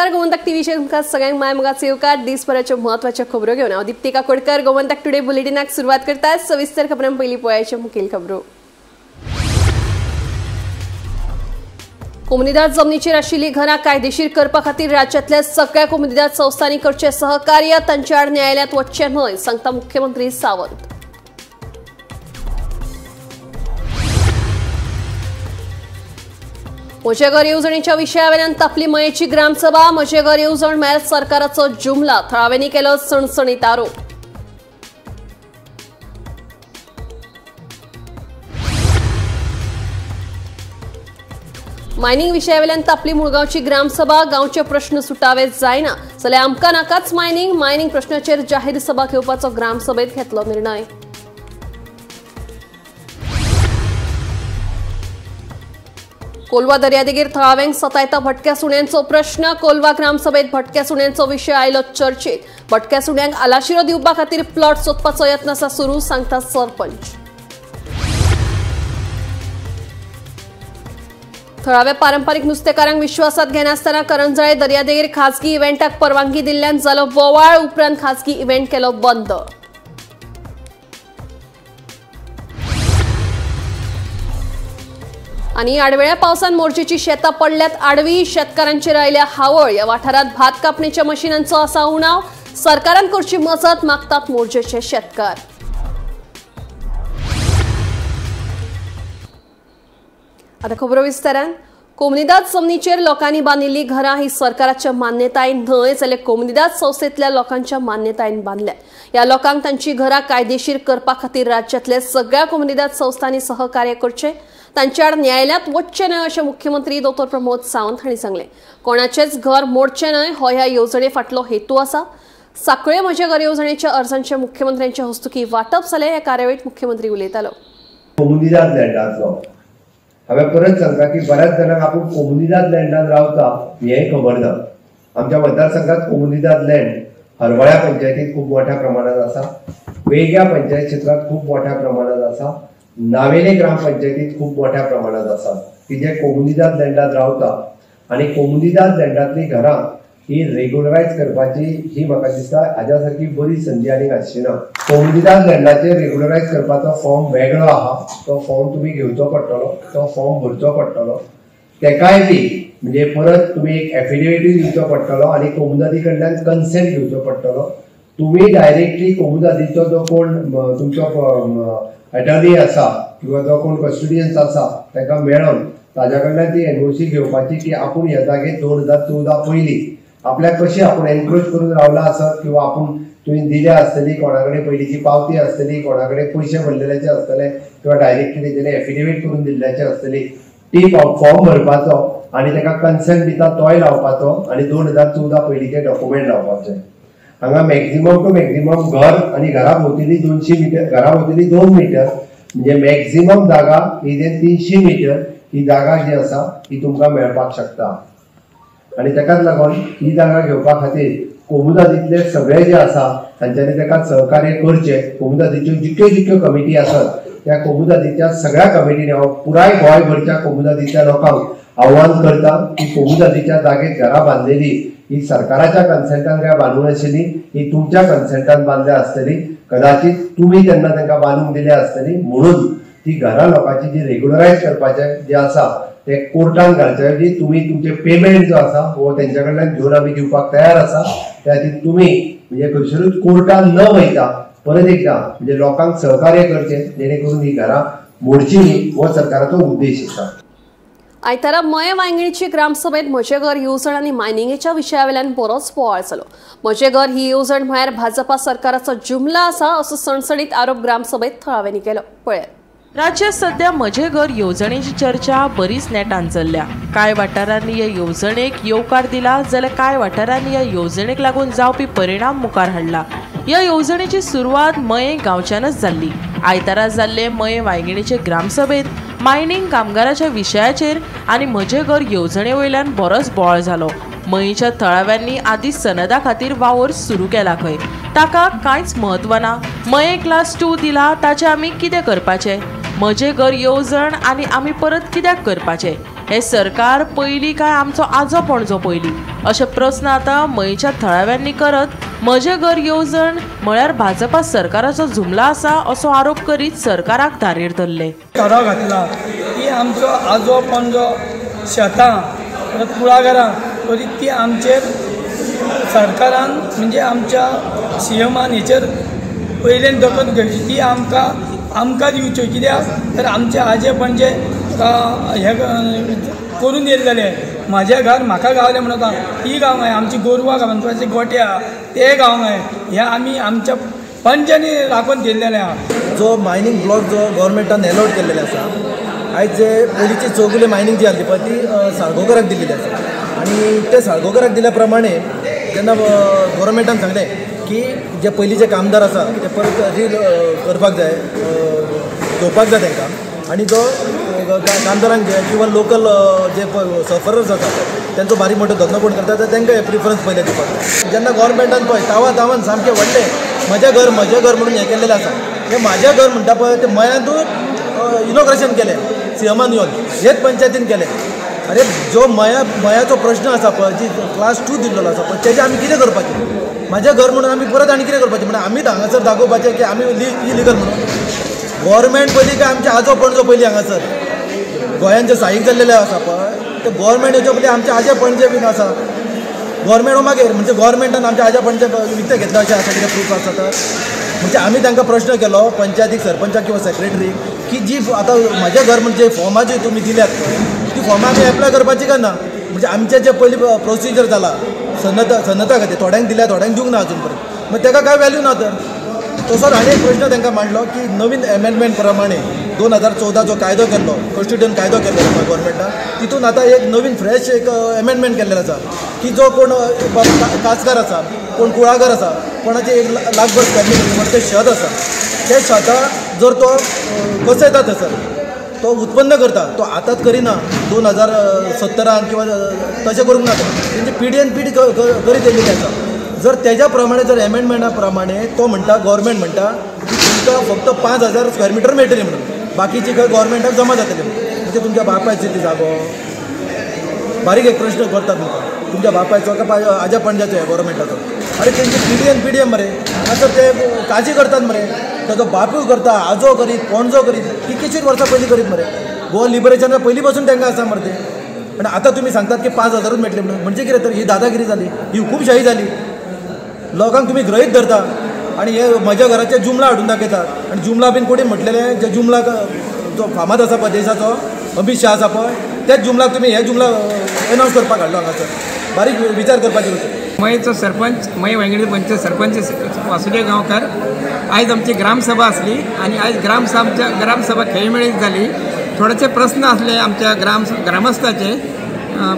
नमस्कार, गोमंतक टीव्हीचेर तुमकां सगळ्यांक माय मोगाचो येवकार. दिसभराच्यो म्हत्वाच्यो खबरो घेवन हांव दीप्ती काकोडकर गोमंतक टुडे बुलेटिनाक सुरवात करता. सविस्तर खबरां पयलीं पळयाच्यो मुखेल खबरो. कोमुनिदाद जमनीचेर आशिल्लीं घरां कायदेशीर करपा खातीर राज्यांतल्या सगळ्या कोमुनिदाद संस्थांनी करचें सहकार्य, तांचे आड न्यायालयांत वचचें न्हय, सांगता मुख्यमंत्री सावंत. म्हजें घर येवजणेच्या विशयावेल्यान तापली मयेची ग्रामसभा. म्हजें घर येवजण म्हळ्यार सरकाराचो जुमला, थळाव्यांनी केलो सणसणीत आरोप. मायनिंग विशयावेल्यान तापली मुळगांवची ग्रामसभा. गांवचे प्रश्न सुटावे जायना जाल्यार आमकां नाकाच मायनिंग. मायनिंग प्रश्नाचेर जाहीर सभा घेवपाचो ग्रामसभेत घेतलो निर्णय. कोलवा दर्यादेगेर थळाव्यांक सतायता भटक्या सुण्यांचो प्रश्न. कोलवा ग्रामसभेत भटक्या सुण्यांचो विशय आयलो चर्चेत. भटक्या सुण्यांक आलाशिरो दिवपा खातीर प्लॉट सोदपाचो यत्न आसा सुरू, सांगता सरपंच. थळाव्या पारंपरीक नुस्तेकारांक विश्वासात घेनासतना करंजाळे दर्यादेगेर खाजगी इव्हेंटाक परवानगी दिल्ल्यान जालो बोवाळ. उपरांत खाजगी इव्हेंट केलो बंद. आनी आडवेळ्या पावसान मोर्जेची शेतां पडल्यात आडवी. शेतकारांचेर आयल्या हावळ. ह्या वाठारांत भात कापणीच्या मशिनांचो आसा उणाव. सरकारान करची मजत मागतात मोर्जेचे शेतकार. आतां खबरो विस्तारान. कोमुनिदाद जमनीचेर लोकांनी बांदिल्लीं घरां ही सरकाराच्या मान्यतायेन न्हय जाल्यार कोमुनिदाद संस्थेंतल्या लोकांच्या मान्यतायेन बांदल्यात. ह्या लोकांक तांची घरां कायदेशीर करपा खातीर राज्यांतल्या सगळ्या कोमुनिदाद संस्थांनी सहकार्य करचें, तांचे आड न्यायालयांत वचचें न्हय अशें मुख्यमंत्री डॉ प्रमोद सावंत हांणी सांगलें. कोणाचेंच घर मोडचें न्हय हो ह्या येवजणे फाटलो हेतू आसा. साखळे म्हजें घर येवजणेच्या अर्जांचें मुख्यमंत्र्यांच्या हस्तुकीं वांटप जालें. ह्या कार्यावळींत मुख्यमंत्री उलयतालो. कोमुनिदाद लँडाचो हांवें परत सांगता की बऱ्याच जाणांक आपूण कोमुनिदाद लँडान रावता हेंय खबर ना. आमच्या मतदारसंघात कोमुनिदाद लँड हरवळ्या पंचायतीत खूब मोठ्या प्रमाणात आसा, वेगळ्या पंचायत क्षेत्रांत खूब मोठ्या प्रमाणात आसा, नावेले ग्रामपंचायतीत खूब मोठ्या प्रमाणात आसा की जे कोमुनिदाद लँडात रावता आनी कोमुनिदाद लँडांतली घरां ही रेग्युलरायज करपाची ही म्हाका दिसता हाज्या सारकी बरी संदी आनीक आसची ना. कोमुनिदाद लँडाचेर रेग्युलरायज करपाचो फॉर्म वेगळो आहा, तो फॉर्म तुमी घेवचो पडटलो, तो फॉर्म भरचो पडटलो. तेकाय बी म्हणजे परत तुमी एक एफिडेविटूय दिवचो पडटलो आनी कोमुनिदादी कडल्यान कन्सेंट घेवचो पडटलो. तुमी डायरेक्टली कोमुनिदादीचो जो कोण तुमचो एटर्नी आसा किंवा जो कोण कस्टोडियन्स आसा ताका मेळोन ताज्या कडल्यान ती एनओसी घेवपाची की आपूण ह्या जागेर 2014 पयलीं आपल्याक कशी आपूण एनक्रोच करून रावला आसत किंवा आपूण तुवें दिल्या आसतली, कोणा कडेन पयलींची पावती आसतली, कोणा कडेन पयशे भरलेल्याचे आसतले किंवा डायरेक्टली तेजें एफिडेवीट करून दिल्ल्याचे आसतली, ती फॉर्म भरपाचो आनी ताका कन्सेंट दिता तोय लावपाचो आनी 2014 पयलींचे डॉक्युमेंट लावपाचे. हांगा मॅक्झिमम टू मॅक्झिमम घर आनी घरा भोंवतणी 200 मिटर, घरा भोंवतणी 2 मिटर म्हणजे मॅक्झिमम जागा ही जे 300 मिटर ही जागा जी आसा ती तुमकां मेळपाक शकता. आनी ताकाच लागून ही जागा घेवपा खातीर कोमुनिदादींतले सगळे जे आसा तांच्यांनी ताका सहकार्य करचें. कोमुनिदादीच्यो जितक्यो जितक्यो कमिटी आसात त्या कोमुनिदादीच्या सगळ्या कमिटींनी हांव पुराय गोंयभरच्या कोमुनिदादीच्या लोकांक आव्हान करता की कोमुनिदादीच्या जागेत घरां बांदलेली ही सरकाराच्या कन्सेंटान काय बांदूंक नाशिल्ली, ही तुमच्या कन्सेंटान बांदल्या आसतली, कदाचित तुमी तेन्ना तांकां बांदूंक दिल्या आसतली, म्हणून ती घरां लोकांची जी रेग्युलरायज करपाचें जें आसा ते कोर्टान घालचे ऐवजी तुमी तुमचे पेमेंट जो आसा हो तेंच्या कडल्यान घेवन आमी दिवपाक तयार आसा. त्या खातीर तुमी म्हणजे खंयसरूच कोर्टान न वयता परत एकदां म्हणजे लोकांक सहकार्य करचें जेणे करून ही घरां मोडची न्ही हो सरकाराचो उद्देश आसा. आयतारा मये वांयगणीची ग्रामसभेत म्हजें घर येवजण आनी मायनिंगेच्या विशयावेल्यान बरोच बोवाळ जालो. म्हजें घर ही येवजण म्हळ्यार भाजपा सरकाराचो जुमला आसा असो सणसणीत आरोप ग्रामसभेत थळाव्यांनी केलो. पळयात. राज्यात सध्या म्हजें घर येवजणेची चर्चा बरीच नेटान चल्ल्या. कांय वाठारांनी ह्या येवजणेक येवकार दिला जाल्यार कांय वाठारांनी ह्या येवजणेक लागून जावपी परिणाम मुखार हाडला. ह्या येवजणेची सुरवात मये गांवच्यानच जाल्ली. आयतारा जाल्ले मये वांयगणीचे ग्रामसभेत मायनिंग कामगाराच्या विशयाचेर आनी म्हजें घर येवजणे वयल्यान बरोच बोवाळ जालो. मयेच्या थळाव्यांनी आदी सनदा खातीर वावर सुरू केला खंय, ताका कांयच म्हत्व ना. मये क्लास 2 दिला ताचें आमी कितें करपाचें? म्हजें घर येवजण आनी आमी परत कित्याक करपाचें? हे सरकार पयलीं काय आमचो आजो पणजो पयलीं अशे प्रस्न आतां मयेच्या थळाव्यांनी करत म्हजें घर येवजण म्हळ्यार भाजपा सरकाराचो जुमला आसा असो आरोप करीत सरकाराक धारेर धरले. ठराव घातला की आमचो आजो पणजो शेतां परत कुळागरां तरी ती आमचेर सरकारान म्हणजे आमच्या सीएमान हेचेर पयल्यान दखल घेवची, ती आमकां आमकां दिवच्यो. कित्याक तर आमचे आजे पणजे हे करून येयल्ले म्हाजें घर म्हाका गावलें म्हणून ती गावंक जाय, आमची गोरवां गावपाचे गोटे आहा ते गावंक जाय, हे आमी आमच्या पंचांनी राखून दिल्लेले आहा. जो मायनींग ब्लॉक जो गव्हर्मेंटान एलॉट केल्लेले आसा, आयज जे पयलींची चौगुले मायनींग जी आसली पळय ती साळगांवकाराक दिल्लेली आसा आनी ते साळगांवकाराक दिल्या प्रमाणे तेन्ना गव्हर्मेंटान सांगलें की जे पयलींचे कामदार आसा ते परत री करपाक जाय, घेवपाक जाय तांकां आनी जो कामदारांक जे किंवा लोकल जे सफरर्स आसा तेंचो बारीक मोठो धंदो कोण करता तर तांकां प्रिफरन्स पयलें दिवपाक जाय. जेन्ना गव्हर्मेंटान पळय तावा तावान सामकें व्हडलें म्हजें घर म्हजें घर म्हणून हें केल्लेलें आसा, हें म्हाजें घर म्हणटा पळय तें मयांतूच इनॉग्रेशन केलें सीएमान येवन, हेच पंचायतीन केलें. अरे जो मया मयाचो प्रश्न आसा पळय, जी क्लास 2 दिल्लो आसा पळय तेजें आमी कितें करपाचें? म्हाजें घर म्हणून आमी परत आनी कितें करपाचें? म्हणून आमीच हांगासर दाखोवपाचें की आमी इलिगल म्हणून. गव्हर्मेंट पयलीं काय आमचे आजो पणजो पयलीं हांगासर गोंयांत जे स्थायीक जाल्लेले आसा पळय ते गव्हर्मेंट येवचे पयलीं आमचे आजे पणजे बीन आसा. गव्हर्मेंट मागीर म्हणजे गव्हर्मेंटान आमच्या आज्या पणजे विकतें घेतलें अशें आसा कितें प्रूफ आसा तर म्हणजे आमी तांकां प्रश्न केलो पंचायतीक सरपंचाक किंवा सेक्रेटरीक की जी आतां म्हजें घर म्हणजे फॉर्मां जी तुमी दिल्यात पळय ती फॉर्मां आमी एप्लाय करपाची काय ना? म्हणजे आमचें जें पयलीं प्रोसिजर जाला सन्नता सन्नता खातीर थोड्यांक दिल्या थोड्यांक दिवंक ना अजून पर्यंत, मागीर ताका काय वेल्यू ना तर. तसोच आनी एक प्रश्न तांकां मांडलो की नवीन एमेंडमेंट प्रमाणे 2014 जो कायदो केल्लो, कॉन्स्टिट्युशन कायदो केल्लो गव्हर्मेंटान, तितून आतां एक नवीन फ्रेश एक एमेंडमेंट केल्लेलो आसा की जो कोण काजकार आसा, कोण कुळागर आसा, कोणाचें 1 लाखभर स्क्वेअर मिटर तें शेत आसा, तें शेतां जर तो कसयता थंयसर तो उत्पन्न करता, तो आतांच करिना 2017 किंवा तशें करूंक ना, तेंची पिढी पिढी करीत येयल्ली आसा. जर तेज्या प्रमाणे जर एमेंडमेंटा प्रमाणे तो म्हणटा गव्हर्मेंट म्हणटा की तुमकां फक्त 5000 स्क्वेअर मिटर मेळटली म्हणून, बाकीची खंय गव्हर्मेंटाक जमा जातली. म्हणजे तुमच्या बापायची ती जागो, बारीक एक प्रश्न करता तुमकां, तुमच्या बापायचो काय आज्या पणज्याचो गव्हर्मेंटाचो? अरे तेंची पिढी आनी पिढी मरे हांगासर ते काजी करतात मरे, ताजो बापूय करता, आजो करीत, पणजो करीत, कितकीशींच वर्सां पयलीं करीत मरे. गोवा लिबरेशना पयलीं पासून तांकां आसा मरे तें. आनी आतां तुमी सांगतात की 5000ूच मेळटले म्हणून, म्हणजे कितें तर ही दादागिरी जाली, ही हुकूमशाही जाली. लोकांक तुमी गृहीत धरता आनी हे म्हज्या घराचे जुमला हाडून दाखयतात. आनी जुमला बीन कोणी म्हटलेलें, जे जुमला जो फामाद आसा पळय देशाचो अमीत शाह आसा पळय, त्याच जुमलाक तुमी हे जुमला एनावन्स करपाक हाडलो हांगासर. बारीक विचार करपाची गोश्ट. मयेचो सरपंच, मये वांगडी पंचायत सरपंच वासुदेव गांवकार, आयज आमची ग्रामसभा आसली आनी आयज ग्रामसभा खेळमेळीत जाली. थोडेसे प्रस्न आसले आमच्या ग्रामस्थाचे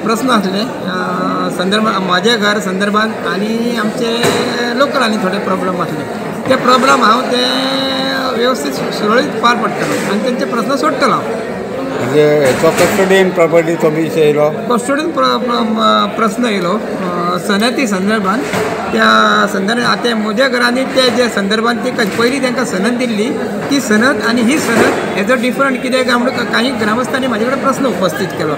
प्रस्न आसले संदर्भ म्हाजें घर संदर्भात आनी आमचे लोकल आनी थोडे प्रॉब्लम आसले, ते प्रॉब्लम हांव ते व्यवस्थीत सुरळीत पार पडटलो आनी तेंचे प्रस्न सोडटलो हांव. म्हणजे हेचो कस्टोडियन प्रॉपर्टीचो विशय येयलो, कस्टोडियन प्रस्न येयलो सनती संदर्भात. त्या संदर्भात आतां म्हज्या घरांनी ते जे संदर्भात ती पयलीं तांकां सनद दिल्ली ती सनद आनी ही सनद हेजो डिफरंट कितें काय म्हणून काही ग्रामस्थांनी म्हाजे कडेन प्रस्न उपस्थीत केलो.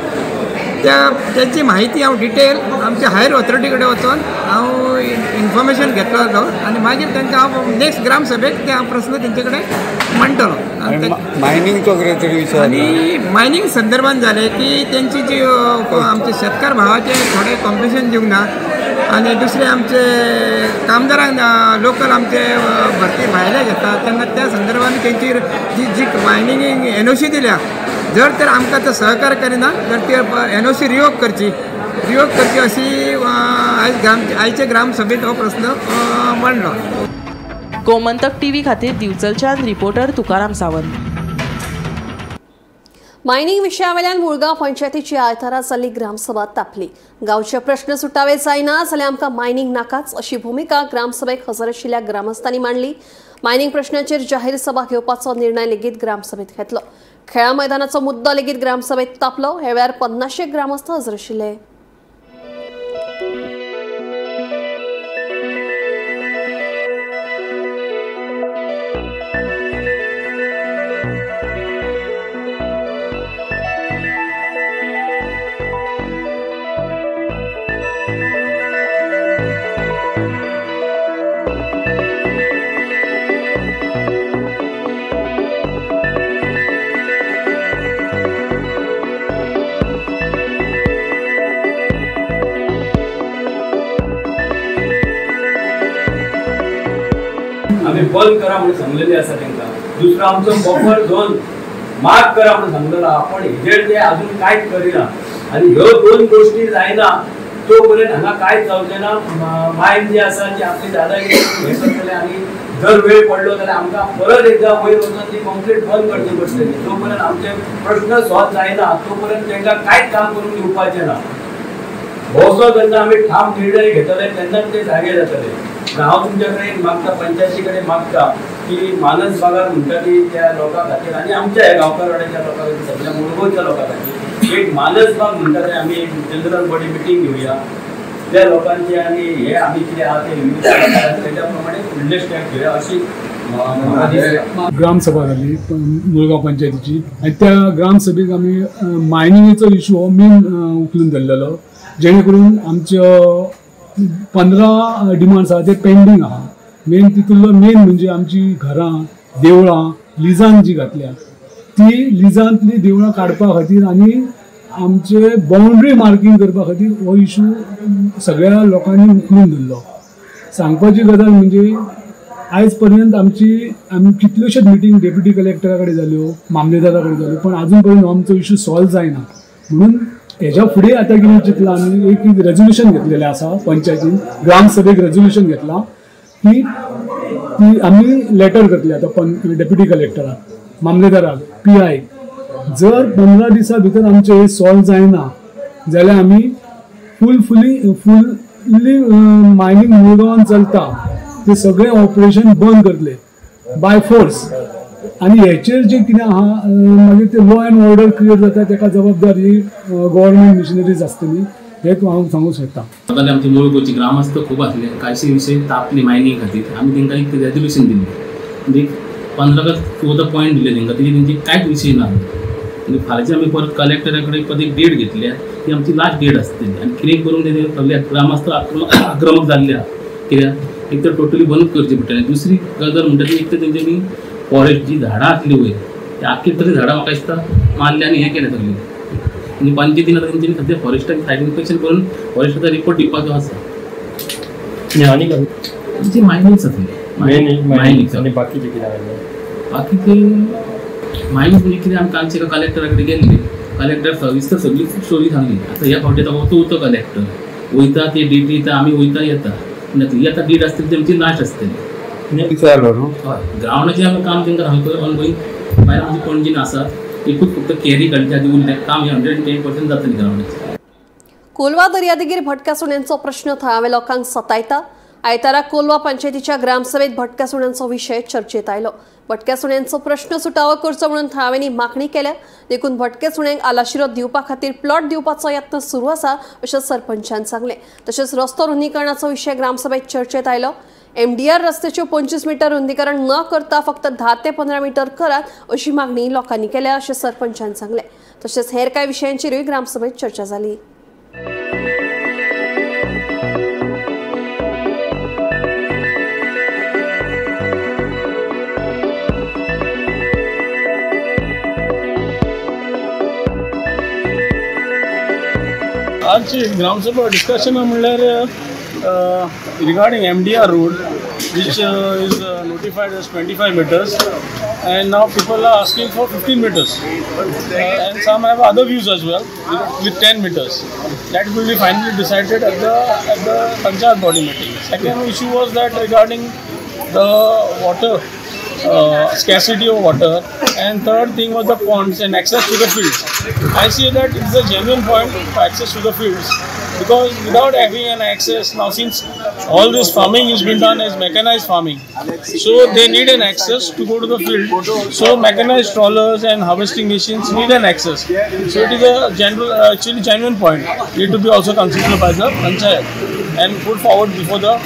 त्या तेची म्हायती हांव डिटेल आमच्या हायर ऑथॉरिटी कडेन वचोन हांव इन्फॉर्मेशन घेतलो आनी मागीर तांकां हांव नेक्स्ट ग्रामसभेक ते हांव प्रस्न तेंचे कडेन मांडटलो. मायनिंगचो कितें तरी विशय आनी मायनींग संदर्भात जालें की तेंची जी आमचे शेतकार भावाचे थोडे कॉम्पिटिशन दिवंक ना आनी दुसरे आमचे कामदारांक लोकल आमचे भरती भायले घेता तेन्ना त्या संदर्भात तेंची जी जी मायनिंग एनओसी दिल्या जर तर आमकां तो सहकार करिना तर ती एनओसी रिवोक करची, रिवोक करची अशी आयज आयचे ग्रामसभेत हो प्रस्न मांडलो. गोमंतक टीव्ही खातीर दिवचलच्यान रिपोर्टर तुकाराम सावंत. मायनिंग विशयावेल्यान मुळगांव पंचायतीची आयतारा जाल्ली ग्रामसभा तापली. गांवचे प्रश्न सुटावे जायना जाल्यार आमकां मायनिंग नाकाच अशी भुमिका ग्रामसभेक हजर आशिल्ल्या ग्रामस्थांनी मांडली. मायनिंग प्रश्नाचेर जाहीर सभा घेवपाचो निर्णय लेगीत ग्रामसभेत घेतलो. खेळा मैदानाचो मुद्दो लेगीत ग्रामसभेत तापलो. ह्या वेळार 50 ग्रामस्थ हजर आशिल्ले. बंद करा म्हणून सांगलेले आसा तांकां. दुसरो आमचो बफर झोन मार्क करा म्हणून सांगलेलो आहा, पण हेजेर ते अजून कांयच करिना. आनी ह्यो दोन गोश्टी जायना तो पर्यंत हांगा कांयच जावचें ना. मायन जी आसा ती आपली दादागिरी हें करतले आनी जर वेळ पडलो जाल्यार आमकां परत एकदां वयर वचून ती कंप्लीट बंद करची पडटली. जो पर्यंत आमचे प्रश्न सॉल्व जायना तो पर्यंत तांकां कांयच काम करून दिवपाचें ना. भोवसो जेन्ना आमी ठाम निर्णय घेतले तेन्नाच ते जागे जातले. हांव तुमच्या कडेन मागता, पंचायती कडेन मागता की मानस बागार म्हणटा ती त्या लोकां खातीर आनी आमच्या ह्या गांवकारवाड्याच्या लोकां खातीर, सगळ्या मुळगांवच्या लोकां खातीर एक मानस बाग म्हणटा ते आमी एक जनरल बॉडी मिटींग घेवया, त्या लोकांचे आनी हे आमी कितें आहा ते तेच्या प्रमाणे फुडले स्टेप घेवया अशी ग्रामसभा जाली मुळगांव पंचायतीची आनी त्या ग्रामसभेक आमी मायनिंगेचो इशू हो मेन उखलून धरलेलो, जेणे करून आमच्यो 15 डिमांड्स आहा ते पेंडींग आहा. मेन तितूंतलो मेन म्हणजे आमची घरां, देवळां लिजान जी घातल्या ती लिजांतली देवळां काडपा खातीर आनी आमचे बाउंड्री मार्कींग करपा खातीर हो इशू सगळ्या लोकांनी उखलून धरलो. सांगपाची गजाल म्हणजे आयज पर्यंत आमी कितल्योश्योच मिटींग डेप्युटी कलेक्टरा कडेन जाल्यो, मामलेदारा कडेन जाल्यो, पण आजून पर्यंत आमचो इशू सॉल्व जायना. म्हणून हेज्या फुडें आतां कितें चिंतलां आमी, एक रेजोल्युशन घेतलेलें आसा पंचायतीन, ग्रामसभेक रेजोल्युशन घेतलां की ती आमी लेटर करतले आतां डेप्युटी कलेक्टराक, मामलेदाराक, पी आयक. जर 15 दिसां भितर आमचें हें सॉल्व जायना जाल्यार आमी फुल्ली मायनींग मुळगांवान चलता ते सगळें ऑपरेशन बंद करतले बाय फोर्स. आनी हेचेर जें कितें आहा मागीर ते लॉ एंड ऑर्डर क्रिएट जाता तेका जबाबदार ही गव्हर्मेंट मिशनरीज आसतली हें हांव सांगूंक शकता. सगळे आमचे मुळगांवचे ग्रामस्थ खूब आसले, कांयशे विशय तापले मायनींग खातीर. आमी तांकां एक रेजोल्युशन दिल्लें, म्हणजे 15 का 14 पॉयंट दिले तांकां, तेजी तेंची कांयच विशय ना. आनी फाल्यांचे आमी परत कलेक्टरा कडेन परत एक डेट घेतल्या, ती आमची लास्ट डेट आसतली. आनी कितें करून ते सगळे ग्रामस्थ आक्रमक जाल्ले आहा. कित्याक एक तर टोटली बंद करची पडटलें. दुसरी गजाल म्हणटा ती एक तर तेंच्यांनी फॉरेस्ट जी झाडां आसली वयर ती आख्खी तरी झाडां म्हाका दिसता मारली आनी हें केलें सगळें. आनी पंचायतीन आतां तेंच्यांनी सद्या फॉरेस्टाक सायड इन्स्पेक्शन करून फॉरेस्टाचो रिपोर्ट दिवपाचो आसा. आनी जी मायनींग जातली मायनींग आनी बाकीचें कितें आसलें, बाकीचे मायनींग म्हणजे कितें, आमी कालचे एका कलेक्टरा कडेन गेल्ले, कलेक्टर सविस्तर सगळी स्टोरी सांगली. आतां ह्या फावटी तो वता कलेक्टर वयता ते डेट दिता, आमी वयता येता, ही आतां डेट आसतली ती आमची लास्ट आसतली. हय, ग्रावंडाचें आमी काम तांकां सांगता ऑनगोईंग. भायर आमची पणजीन आसात, एकूच फक्त कॅरी काडच्या आदी उरलें काम हें 110% जातलें ग्रावंडाचें. कोलवा दर्यादेगेर भटक्या सुण्यांचो प्रश्न थळाव्या लोकांक सतायता. आयतारा कोलवा पंचायतीच्या ग्रामसभेत भटक्या सुण्यांचो विशय चर्चेत आयलो. भटक्या सुण्यांचो प्रश्न सुटावो करचो म्हणून थळाव्यांनी मागणी केल्या, देखून भटक्या सुण्यांक आलाशिरो दिवपा खातीर प्लॉट दिवपाचो यत्न सुरू आसा अशें सरपंचान सांगलें. तशेंच रस्तो रुंदीकरणाचो विशय ग्रामसभेत चर्चेत आयलो. एमडीआर रस्त्याच्यो 25 मीटर रुंदीकरण न करता फक्त 10 ते 15 मीटर करात अशी मागणी लोकांनी केल्या अशें सरपंचान सांगलें. तशेंच हेर कांय विशयांचेरूय ग्रामसभेत चर्चा जाली. आजची ग्रामसभा डिस्कशन म्हणल्यार regarding MDR road which is notified as 25 meters and now people are asking for 15 meters and some have other views as well with 10 meters. That will be finally decided at the Panchayat body meeting. Second issue was that regarding the water, scarcity of water, and third thing was the ponds and access to the fields. I see that it's a genuine point for access to the fields, because without having an access now, since all this farming is been done as mechanized farming, so they need an access to go to the field. So mechanized trawlers and harvesting machines need an access. So it is a general, actually genuine point, need to be also considered by the panchayat and put forward before the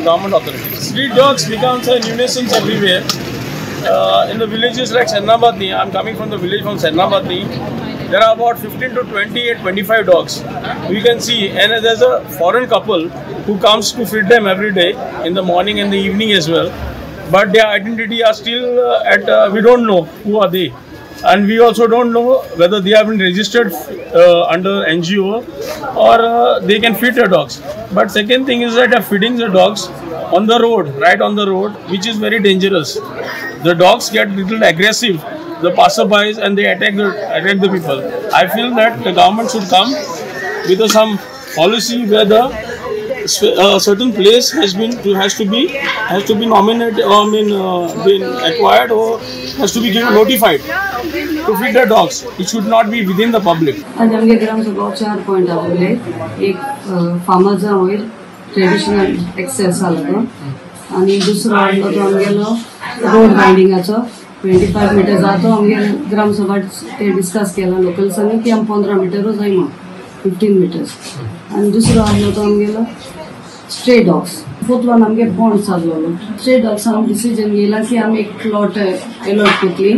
government authorities. Street dogs becomes a nuisance everywhere. In the villages like Sernabatni, I am coming from the village from Sernabatni, there are about 15 to 28, 25 dogs. We can see, and there's a foreign couple who comes to feed them every day in the morning and the evening as well. But their identity are still at, we don't know who are they. And we also don't know whether they have been registered under NGO or they can feed the dogs. But second thing is that they are feeding the dogs. on the road, right on the road, which is very dangerous. The dogs get little aggressive, the passerbys, and they attack the people. I feel that the government should come with some policy where the certain place has to be nominated, or been acquired, or has to be given notified to feed the dogs. It should not be within the public. आज आमगे gram sabha 4 point आसले. एक फार्मर्सा वयर traditional access आसलो तो, आनी दुसरो आसलो तो आमगेलो रोड बायंडिंगाचो 25 मिटर्स आहा तो आमगे ग्रामसभा ते डिस्कस केला लोकल्सांनी की आमी 15 मिटरूच जाय म्हणून 15 मिटर्स. आनी दुसरो आसलो तो आमगेलो स्ट्रे डॉग्स. फोर्थ वन आमगे बॉन्ड्स आसलेलो. स्ट्रे डॉग्स आमी डिसिजन घेयला की आमी एक प्लॉट एलॉट करतली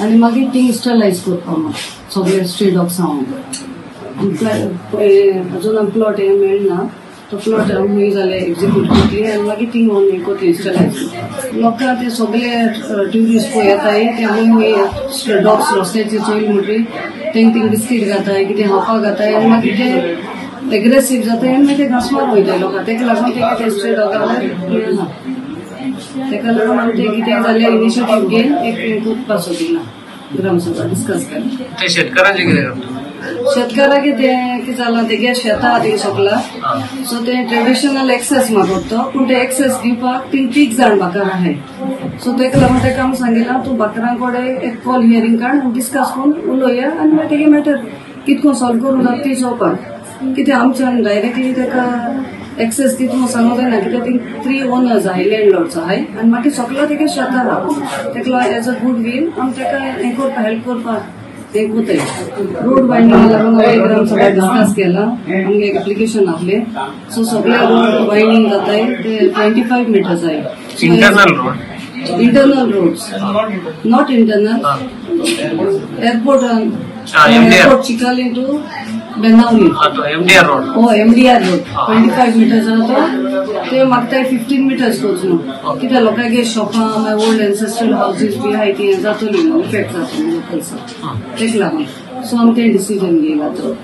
आनी मागीर ती स्टरलायज करपा म्हण सगळे स्ट्रे डॉग्स हांव अजून आमी प्लॉट हें मेळना, तो प्लॉट आमी जाल्यार एक्झिक्यूट करतली आनी मागीर थिंग हें करतली स्टरलायज. लोकांक ते सगळे ट्युरिस्ट पळय येताय ते आमी डॉग्स रस्त्याचेर चोयले म्हणटकीर तेंक थिंग बिस्कीट घाताय, कितें खावपाक घाताय आनी मागीर ते एग्रेसीव जाताय आनी मागीर ते घांसमार वयताय लोकांक. तेका लागून ते कितें स्ट्रे डॉगा मेळना, तेका लागून आमी ते कितें जाल्यार इनिशिएटीव घेवन एक करपाक सोदिना ग्रामसभा डिस्कस केला. ते शेतकारांचें कितें करता? शेतकाराक तें कितें जालां तेगे शेतां आहा थिंग सोगला, सो ते ट्रेडिशनल एक्सेस मागता, पूण ते एक्सेस दिवपाक थिंग 3 जाण बाकर आहाय. सो तेका लागून तेका आमी सांगिलां तूं बाकरां कडेन एक कॉल हियरींग काड, डिस्कस करून उलोवया आनी मागीर तेगे मॅटर कितको सॉल्व करूं जाता ती चोवपाक. कित्याक आमच्यान डायरेक्टली तेका एक्सेस दिता म्हूण सांगूंक जायना, कित्याक थिंग 3 ओनर्स आहाय, लँडलॉर्ड्स आहाय आनी मागीर सोगलो तेगे शेतां आहा. तेका लागून एज अ गूड वील आमी तेका हें करपाक हेल्प करपाक ते कोताय. रोड बायंडिंगा लागून हांवें ग्रामसभा डिस्कस केला, आमगे एक एप्लिकेशन आसलें. सो सगळे रोड बायंडींग जाताय ते 25 मिटर्स आहाय. Internal road, internal roads, not internal. Airport, airport Chicalim to Benaulim, MDR road. हो एमडीआर रोड 25 मिटर्स आहा तो, ते मागताय 15 मिटर्स वचून न्हू, कित्याक लोकांगे शॉपां मागीर ओल्ड एन्सेस्ट्रल हावजीस बी आहाय ती हें जातली न्हू, इफेक्ट जातली लोकल्साक, तेका लागून सो आमी तें डिसिजन घेयला तो.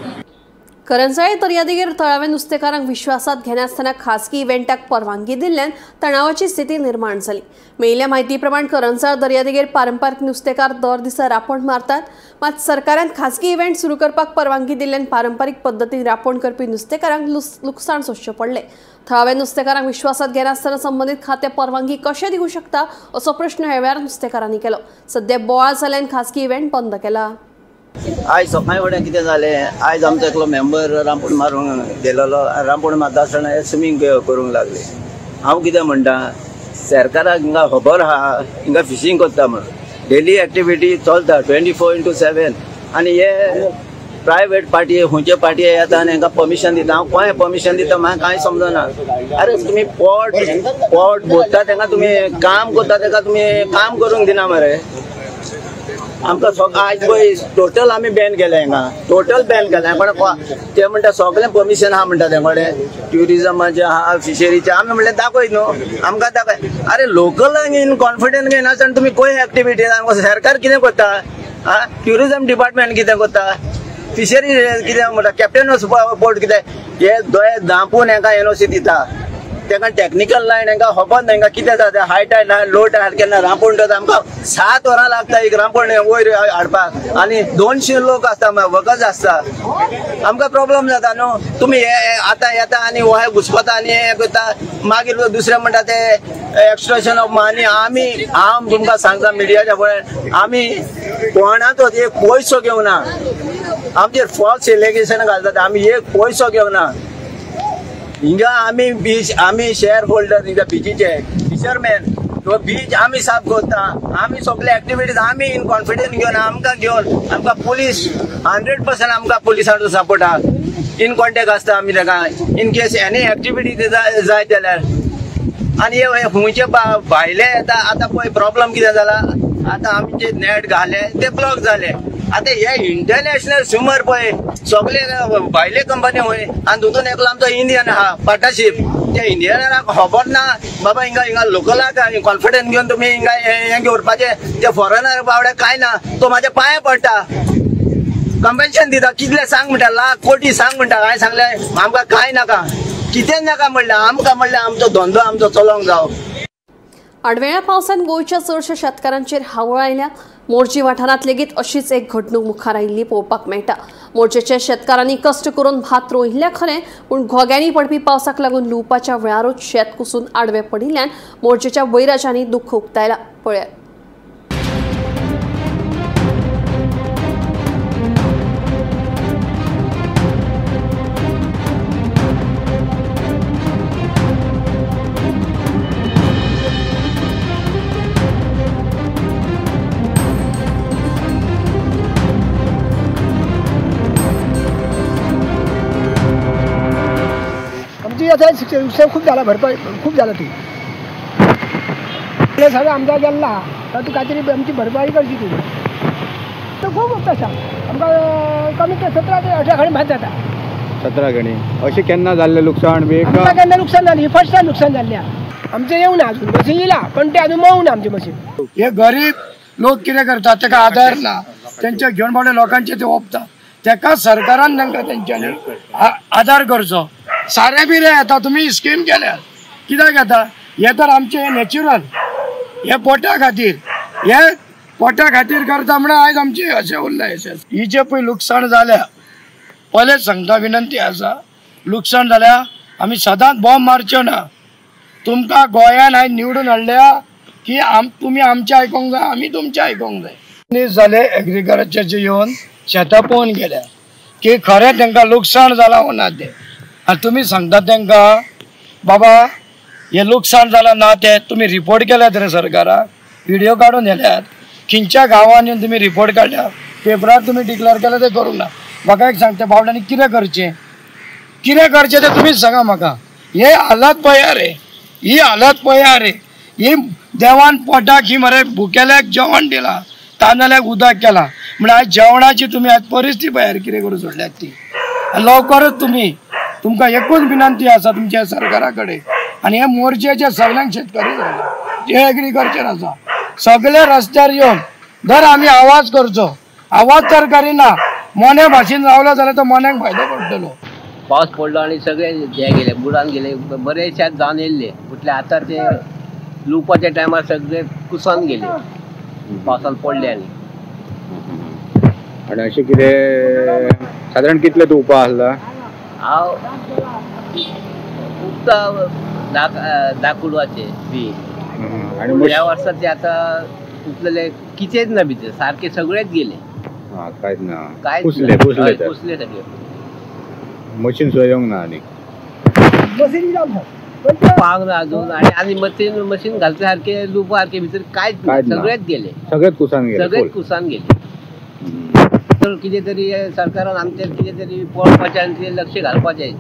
करंजाळे दर्यादेगेर थळाव्या नुस्तेकारांक विश्वासात घेनासतना खासगी इव्हेंटाक परवानगी दिल्ल्यान तणावाची स्थिती निर्माण जाली. मेळिल्ल्या म्हायती प्रमाण करंजाळ दर्यादेगेर पारंपारीक नुस्तेकार दर दिसा रांपण मारतात, मात सरकारान खासगी इव्हेंट सुरू करपाक परवानगी दिल्ल्यान पारंपारीक पद्दतीन रांपण करपी नुस्तेकारांक लुकसाण सोंसचें पडलें. थळाव्या नुस्तेकारांक विश्वासात घेनासतना संबंदीत खातें परवानगी कशें दिवंक शकता असो प्रश्न ह्या वेळार नुस्तेकारांनी केलो. सध्या बोवाळ जाल्ल्यान खासगी इव्हेंट बंद केला. आयज सकाळी फुडें कितें जालें, आयज आमचो एकलो मेंबर रांपोण मारूंक गेलेलो, रांपोण मारता आसतना हे स्विमींग करूंक लागले. हांव कितें म्हणटा, सरकाराक हिंगा खबर आहा हिंगा फिशींग करता म्हणून, डेली एक्टिविटी चलता 24/7, आनी हे प्रायवेट पार्टी खंयचे पार्टी येता आनी हांकां परमिशन दिता. हांव कोणें परमिशन दिता म्हाका कांय समजना. अरे तुमी पोट पोट भरता तेंका, तुमी काम करता तेका तुमी काम करूंक दिना मरे. आमकां आयज पळय टोटल आमी बॅन केलें हांगा, टोटल बॅन केलें. पण ते म्हणटा सगळें परमिशन आहा म्हणटा ते कडेन, ट्युरिजमाचें आहा, फिशरीचें. आमी म्हणलें दाखय न्हू आमकां, दाखय. अरे लोकलांक इन कॉन्फिडन्स घेयनासतना तुमी खंय एक्टिविटी, आमकां सरकार कितें करता, आं ट्युरिजम डिपार्टमेंट कितें करता, फिशरी कितें म्हणटा, कॅप्टन ऑफ पोर्ट कितें, हे दोळे धांपून हांकां एनओसी दिता. तेका टॅक्निकल लायन हांकां खबर ना हांकां कितें जाता. हाय टायड लो टायड केन्ना रांपोण जाता, आमकां 7 वरां लागता एक रांपोण वयर हाडपाक, आनी 200 लोक आसता, वर्कर्स आसता, आमकां प्रॉब्लम जाता न्हू. तुमी हे आतां येता आनी वय घुसपता आनी हें करता, मागीर दुसरें म्हणटा ते एक्स्ट्रेशन ऑफ मनी. आमी हांव तुमकां सांगता मिडियाच्या फुडें, आमी कोणाचोच एक पयसो घेवना, आमचेर फॉल्स एलिगेशन घालतात, आमी एक पयसो घेवना. हिंगा आमी बीच, आमी शेअर होल्डर हिंगा बिचीचे फिशरमॅन, तो बीच आमी साफ करता, आमी सगळे एक्टिविटीज आमी इन कॉन्फिडन्स घेवन आमकां घेवन आमकां पुलीस 100% आमकां पुलिसांचो सपोर्ट आहा, इन कॉन्टेक्ट आसता आमी ताका इन केस एनी एक्टिविटी जाय जाल्यार. आनी हे खंयचे भायले येता, आतां पळय प्रॉब्लम कितें जाला, आतां आमचे नेट घाले ते ब्लॉक जाले. आतां हे इंटरनॅशनल स्विमर पळय सगळे भायले कंपनी वय, आनी तितून एकलो आमचो इंडियन आहा पार्टनरशीप, त्या इंडियनाक खबर ना बाबा हिंगा हिंगा लोकलाक कॉन्फिडन्स घेवन तुमी हिंगा हें घेवपाचें, ते फॉरेनर बावडे कांय ना, तो म्हाज्या पांय पडटा, कंपेन्शन दिता, कितले सांग म्हणटा, लाख कोटी सांग म्हणटा. हांवें सांगलें आमकां कांय नाका, कितें नाका म्हणल्यार आमकां म्हणल्यार आमचो धंदो आमचो चलोवंक जावो. आडवेळ्या पावसान गोंयच्या चडशा शेतकारांचेर हावळ आयल्या. मोरजी वाठारांत लेगीत अशीच एक घडणूक मुखार आयिल्ली पळोवपाक मेळटा. मोरजेच्या शेतकारांनी कश्ट करून भात रोयिल्लें खरें, पूण घोग्यांनी पडपी पावसाक लागून लुवपाच्या वेळारूच शेत कुसून आडवें पडिल्ल्यान मोरजेच्या वैराजांनी दुख्ख उक्तायलां. पळयात. आता नुकसान खूप झाला, भरपाई खूप झाला. ती सगळं आमदार गेला तर तू काहीतरी आमची भरपाई करची तू तर खूप तसा आमकां कमी 17 ते 18 खणी भात जाता. 17 खणी अशें केन्ना जाल्लें लुकसाण बी? केन्ना नुकसान जालें? फर्स्ट टायम नुकसान जाल्लें आमचें. येवना अजून मशीन येयला पण ते अजून मळूना आमचें मशीन. हे गरीब लोक कितें करतात, ताका आधार ना, तेंच्या घेवन पावले लोकांचे ते ओंपता. ताका सरकारान तांकां तेंच्यांनी आधार करचो. सारें बिरें येता, तुमी स्कीम केल्या कित्याक येता? हे तर आमचें नॅचरल हे पोटा खातीर, हे पोटा खातीर करता म्हणून आयज आमचें अशें उरलां. अशें ही जे पळय लुकसाण जाल्या, पयलेच सांगता, विनंती आसा, लुकसाण जाल्या आमी सदांच बॉम्ब मारच्यो ना. तुमकां गोंयान आयज निवडून हाडल्या की तुमी आमचें आयकोंक जाय, आमी तुमचें आयकोंक जाय. दीस जाले एग्रीकल्चरचे येवन शेतां पळोवन गेल्या की खरें तांकां लुकसाण जालां वो ना तें. आनी तुमी सांगता तांकां बाबा हें लुकसाण जालां ना तें तुमी रिपोर्ट केल्यात रे सरकाराक, व्हिडियो काडून व्हेल्यात, खंयच्या गांवांनी तुमी रिपोर्ट काडल्या, पेपरार तुमी डिक्लेर केल्या, तें करूंक ना. म्हाका एक सांगता बावड्यांनी कितें करचें, कितें करचें तें तुमीच सांगा म्हाका. हे हालत पळया रे, ही हालत पळया रे. ही देवान पोटाक ही मरे भुकेल्याक जेवण दिलां, तांदल्याक उदक केलां, म्हळ्यार आयज जेवणाची तुमी आयज परिस्थिती पळयार कितें करून सोडल्यात ती. लवकरच तुमी, तुमकां एकूच विनंती आसा तुमच्या सरकारा कडेन आनी हे मोर्चेचे सगल्यांक शेतकरी जाले जे एग्रीकल्चर आसा सगळे रस्त्यार येवन जर आमी आवाज करचो, आवाज तर करिना, मोन्या भाशेन रावलो जाल्यार तो मोन्यांक फायदो पडटलो. पावस पडलो आनी सगळे हे गेले, बुडान गेले, बरें शेत जावन येयल्ले. म्हटल्यार आतां ते लुवपाच्या टायमार सगळे कुसान गेले, पावसान पडले. आनी आनी अशें कितें सादारण कितले तूं उपा आसला? हांव उपता 10 कुडवाचे बी. ह्या वर्सा ते आतां उपलेले कितेंच ना भितर, सारके सगळेच गेले. कांयच ना, कुसले कुसले कुसले सगळे. मशीन सुद्दां येवंक ना आनी पावंक ना अजून. आनी आनी मशीन मशीन घालचे सारके लुवपा सारके भितर कांयच ना, सगळेच गेले, सगळेच कुसान गेले, सगळेच कुसान गेले. तर कितें तरी सरकारान आमचेर कितें तरी पळोवपाचें आनी लक्ष घालपाचें.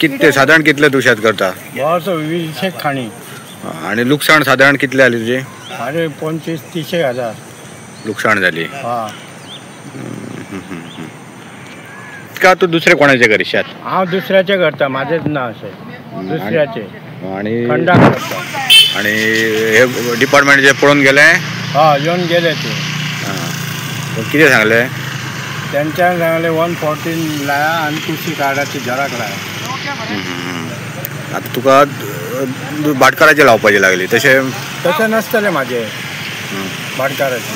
कितले सादारण कितले तूं शेत करता? 20 खाणी. आनी लुकसाण सादारण कितले जाली तुजी? अरे 25-30 हजार लुकसाण जाली. का तूं दुसरे कोणाचे करी शेत? हांव दुसऱ्याचे करता, म्हाजेच ना अशें, दुसऱ्याचे. आनी खंडाक करता. आनी हे डिपार्टमेंट पळोवन गेले? हय, येवन गेले ते. कितें सांगलें तेंच्यान? सांगलें 114 लाया आनी कुशी कार्डाची झराक लाया. आतां तुका भाटकाराचे लावपाचे लागली? तशें तशें नासतलें म्हाजें भाटकाराचें.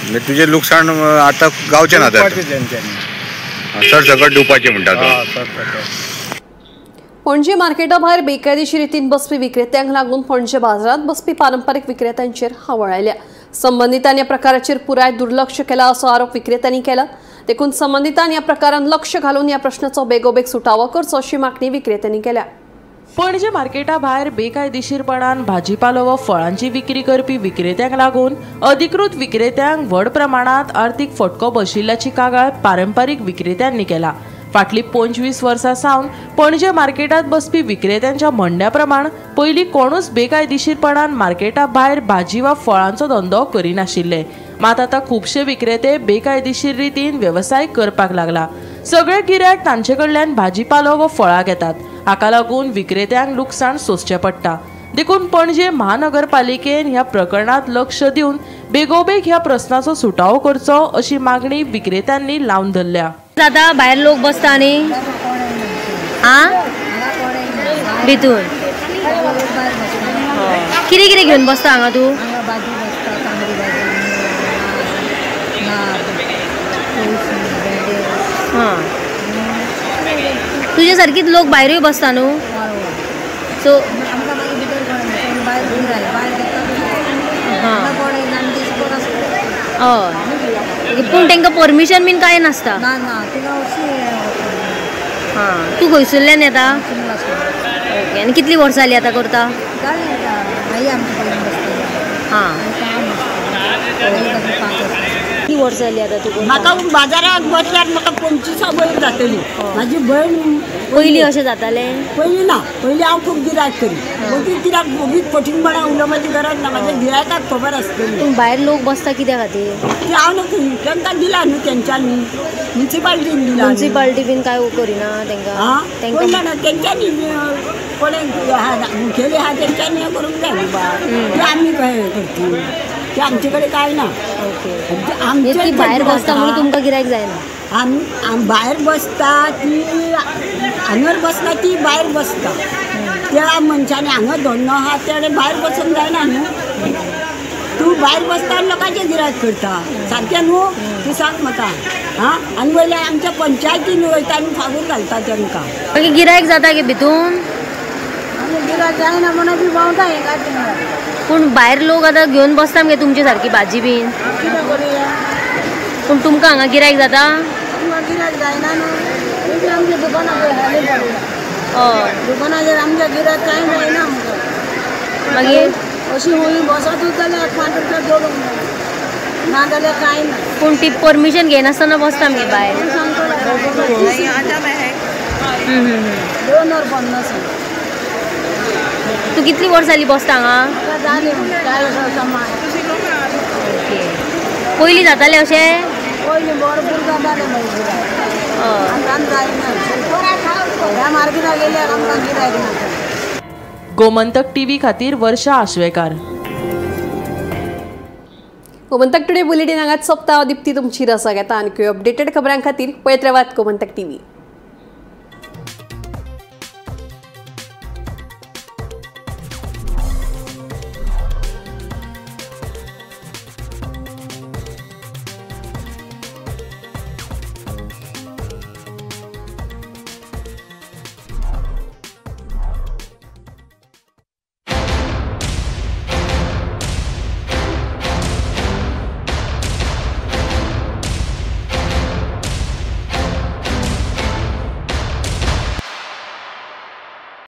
म्हणजे तुजें लुकसाण आतां गावचें ना तेंच्यांनी, सर सकट दिवपाचें म्हणटा तूं? पणजे मार्केटा भायर बेकायदेशीर रितीन बसपी विक्रेत्यांक लागून पणजे बाजारांत बसपी पारंपारीक विक्रेत्यांचेर हावळ आयल्या. संबंदितांनी ह्या प्रकाराचेर पुराय दुर्लक्ष केला असो आरोप विक्रेत्यांनी केला. देखून संबंदितांनी ह्या प्रकारान लक्ष घालून ह्या प्रश्नाचो बेगोबेग सुटावो करचो अशी मागणी विक्रेत्यांनी केल्या. पणजे मार्केटा भायर बेकायदेशीरपणान भाजीपालो व फळांची विक्री करपी विक्रेत्यांक लागून अधिकृत विक्रेत्यांक व्हड प्रमाणात आर्थिक फटको बशिल्ल्याची कागाळ पारंपारीक विक्रेत्यांनी केला. फाटली 25 वर्सां सावन पणजे मार्केटात बसपी विक्रेत्यांच्या म्हणण्या प्रमाण पयलीं कोणूच बेकायदेशीरपणान मार्केटा भायर भाजी वा फळांचो धंदो करिनाशिल्ले. मात आतां खुबशे विक्रेते बेकायदेशीर रितीन वेवसाय करपाक लागला. सगळे गिरायक तांचे कडल्यान भाजीपालो व फळां घेतात. हाका लागून विक्रेत्यांक लुकसाण सोंसचें पडटा. देखून पणजे महानगरपालिकेन ह्या प्रकरणात लक्ष दिवन बेगोबेग ह्या प्रस्नाचो सुटावो करचो अशी मागणी विक्रेत्यांनी लावन धरल्या. जाता भायर लोक बसता न्ही, आ भितून कितें कितें घेवन बसता हांगा तूं? हां, तुजे सारकीच लोक भायरूय बसता न्हू? सो हां, हय, पूण तांकां परमिशन बीन कांय नासता. हां, तूं खंयसरल्यान येता? ओके, आनी कितलीं वर्सां जालीं आतां करता? हां, कितलीं वर्सां जालीं आतां तूं? म्हाका बाजाराक बसल्यार म्हाका 25 वयर जातली. म्हाजी भयण पयलीं अशें जातालें? पयलीं ना, पयलीं हांव खूब गिरायक करी. मागीर कित्याक ओगीच फटींगपणां उलोवपाची गरज ना, म्हाज्या गिरायकाक खबर आसतली. पूण भायर लोक बसता कित्या खातीर? ती हांव न्हू, तांकां दिला न्हू तेंच्यांनी, म्युनिसिपाल्टीन दिला. म्युनिसिपाल्टी बीन कांय करिना तांकां? आं, कोण जाणा तेंच्यांनी कोणें मुखेली आहा तेंच्यांनी हें करूंक जाय न्हू बा, ते आमी हें करतली, ते आमचे कडेन कांय ना. ओके, आमचे भायर बसता म्हणून तुमकां गिरायक जायना? आमी भायर बसता ती हांगर बसता, ती भायर बसता. त्या मनशांनी हांगा धंदो आहा तेणें भायर बसूंक जायना न्हू. तूं भायर बसता आनी लोकांचें गिरायक करता सारकें न्हू? तूं सांग म्हाका. आं, आनी वयल्यान आमच्या पंचायतीन वयता आनी फागूर घालता तांकां. मागीर गिरायक जाता गे भितून? गिरायक जायना म्हणून बी भोंवता हिंगा थिंगा. पूण भायर लोक आतां घेवन बसता मगे तुमचे सारकी भाजी बीन? कितें करुया? पूण तुमकां हांगा गिरायक जाता? आमकां गिरायक जायना न्हू, आमच्या दुकानां पळय हाली पडला. हय, दुकानाचेर आमच्या गिरायक कांय जायना आमकां. मागीर अशी हुंय बसतूच जाल्यार 5 रुपया जोडूंक जाय, ना जाल्यार कांय ना. पूण ती परमिशन घेनासतना बसता मगे भायर? 2 वर 50. तूं कितलीं वर्सां जालीं बसता हांगा? जालीं 40 वर्सां. ओके, पयलीं जातालें अशें? पयलीं भरपूर जातालें मागीर, आतां जायना. ह्या मार्केटाक गेल्यार आमकां गिरायक ना. गोमंतक टीव्ही खातीर वर्षा आश्वेकार. गोमंतक टुडे बुलेटीन हांगाच सोंपता. दीप्ती तुमची रजा घेता. आनी अपडेटेड खबरां खातीर पळयत रावात गोमंतक टीव्ही.